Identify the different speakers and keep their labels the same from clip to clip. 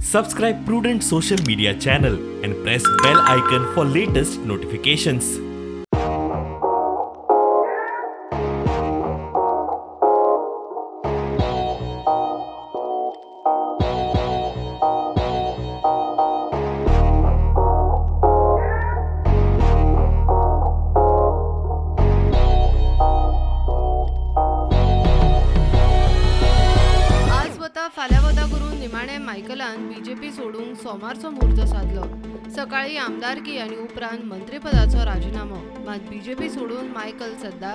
Speaker 1: Subscribe Prudent social media channel and press bell icon for latest notifications.
Speaker 2: फाल्यां वता करून निमाणे मायकलान बीजेपी सोडूंक सोमारचो मुहूर्त साधलो. सकाळी आमदारकी आनी उपरांत मंत्रीपदाचो राजिनामो. मात बीजेपी सोडून मायकल सद्दा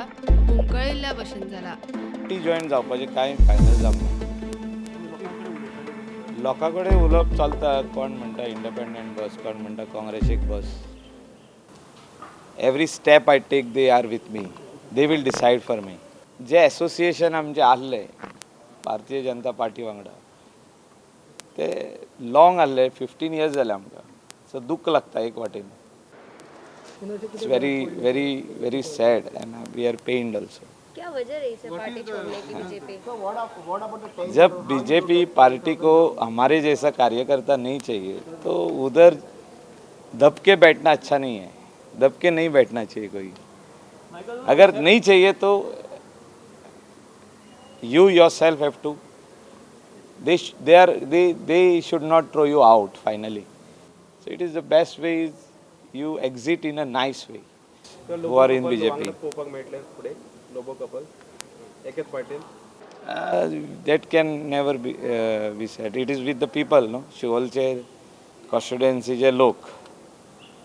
Speaker 2: हुमकळिल्ल्या भशेन जाला.
Speaker 3: पार्टी जॉयन जावपाचें कांय फायनल जावंक ना. लोकां कडेन उलोवप चलता. कोण म्हणटा इंडिपेंडंट बस, कोण म्हणटा काँग्रेसीक बस. Every step I take they are with me, they will decide for me. J association आमचें आहलें भारतीय जनता पार्टी वांगडा ते लॉंग आहले, 15 इयर्स जाले आमकां. सो दुख्ख लागता एक वाटेन. It's very very very sad and we are pained also.
Speaker 4: क्या वजह रही सर पार्टी छोड़ने की बीजेपी?
Speaker 3: जब बीजेपी पार्टी को हमारे जैसा कार्यकर्ता नहीं चाहिए तो उधर दब के बैठना अच्छा नहीं है. दब के नहीं बैठना चाहिए कोई. अगर नहीं चाहिए तो you yourself have to, they are they should not throw you out finally. So it is the best way is you exit in a nice way. Who are in BJP.
Speaker 5: पळोवपाक मेळटले फुडें लोबो कपल एकेच पार्टीन?
Speaker 3: That can never be said. It is with the people, no? शिवोलचे कॉन्स्टिट्युएन्सीचे लोक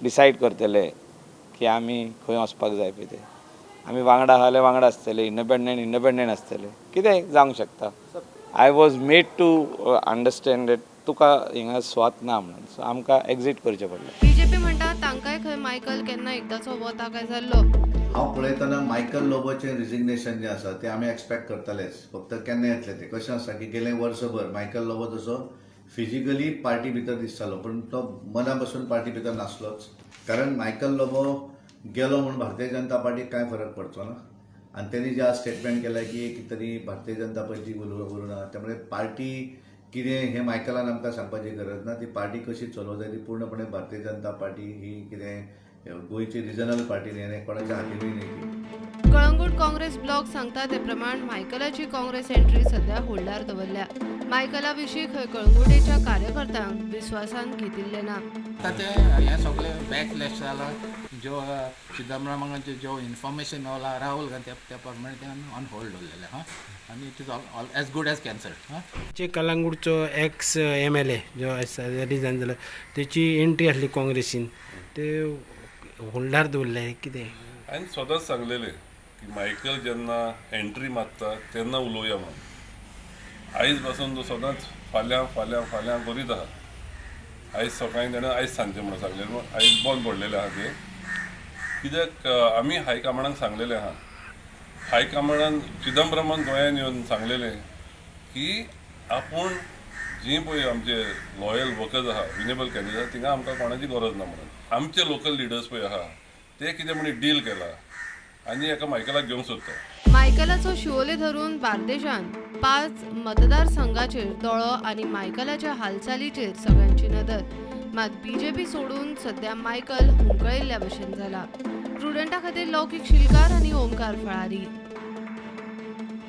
Speaker 3: decide करतले की आमी खंय वचपाक जाय पळय ते. आमी वांगडा आहा जाल्यार वांगडा आसतले, इंडिपेंडंट इंडिपेंडंट आसतले, कितेंय जावंक शकता. I was made to understand that तुका हिंगा स्वात ना म्हणून, सो आमकां एक्झीट करचें पडलें.
Speaker 2: बीजेपी म्हणटा तांकांय खंय मायकल केन्ना एकदाचो वता काय जाल्लो.
Speaker 6: हांव पळयतना मायकल लोबोचें रिजिग्नेशन जें आसा तें आमी एक्सपेक्ट करतालेच, फक्त केन्ना येतलें तें. कशें आसा की गेले वर्सभर मायकल लोबो तसो फिजिकली पार्टी भितर दिसतालो, पूण तो मना पसून पार्टी भितर नासलोच. कारण मायकल लोबो गेलो म्हूण भारतीय जनता पार्टीक कांय फरक पडचो ना. आनी तेणी जे आज स्टेटमेंट केलें की एक तरी भारतीय जनता पार्टी उरूना, त्यामुळे पार्टी कितें हें मायकलान आमकां सांगपाची गरज ना. ती पार्टी कशी चलोवंक जाय ती पूर्णपणे भारतीय जनता पार्टी ही कितें गोंयची रिजनल पार्टी न्ही आनी कोणाच्या हातीनूय न्ही ती.
Speaker 2: कळंगूट काँग्रेस ब्लॉक सांगता ते प्रमाण मायकलाची काँग्रेस एंट्री सध्या होल्डार दवरल्या. मायकला विशीं खंय कळंगुटेच्या कार्यकर्त्यांक विस्वासान घेतिल्लें ना.
Speaker 7: आतां तें हें सगळें बॅकलॅश जालां. ज्यो चिदंबरमाचे ज्यो इन्फॉर्मेशन मेवला राहुल गांधी त्या प्रमाणे तें आमी ऑन होल्ड दवरलेलें आहा आनी it is all as good as cancelled हां.
Speaker 8: जे कलंगूटचो एक्स एमएलए जो आसा रिजायन जालो तेची एंट्री आसली काँग्रेसीन, ते होल्डार दवरले कितें?
Speaker 9: हांवें स्वताच सांगलेलें की मायकल जेन्ना एंट्री मारता तेन्ना उलोवया म्हणून. आयज पासून तो सदांच फाल्यां फाल्यां फाल्यां करीत आहा. आयज सकाळीं ताणें आयज सांजचें म्हणून सांगलें, आयज बंद पडलेलें आहा तें. कित्याक आमी हायकमांडाक सांगलेलें आहा. हायकमांडान चिदंबरमान गोंयान येवन सांगलेलें की आपूण जी पळय आमचे लॉयल वर्कर्स आहा, विनेबल कॅन्डिडेट, थिंगा आमकां कोणाची गरज ना म्हणून. आमचे लोकल लिडर्स पळय आहा ते कितें म्हण डील केला आनी एका मायकलाक घेवंक सोदता.
Speaker 2: मायकलाचो शिवोले धरून बार्देशान 5 मतदारसंघाचेर दोळो आनी मायकलाच्या हालचालीचेर सगळ्यांची नदर. मात बीजेपी सोडून सध्या मायकल हुमकळिल्ल्या भशेन जाला. प्रुडंटा खातीर लौकीक शिलकार आनी ओमकार फळारी.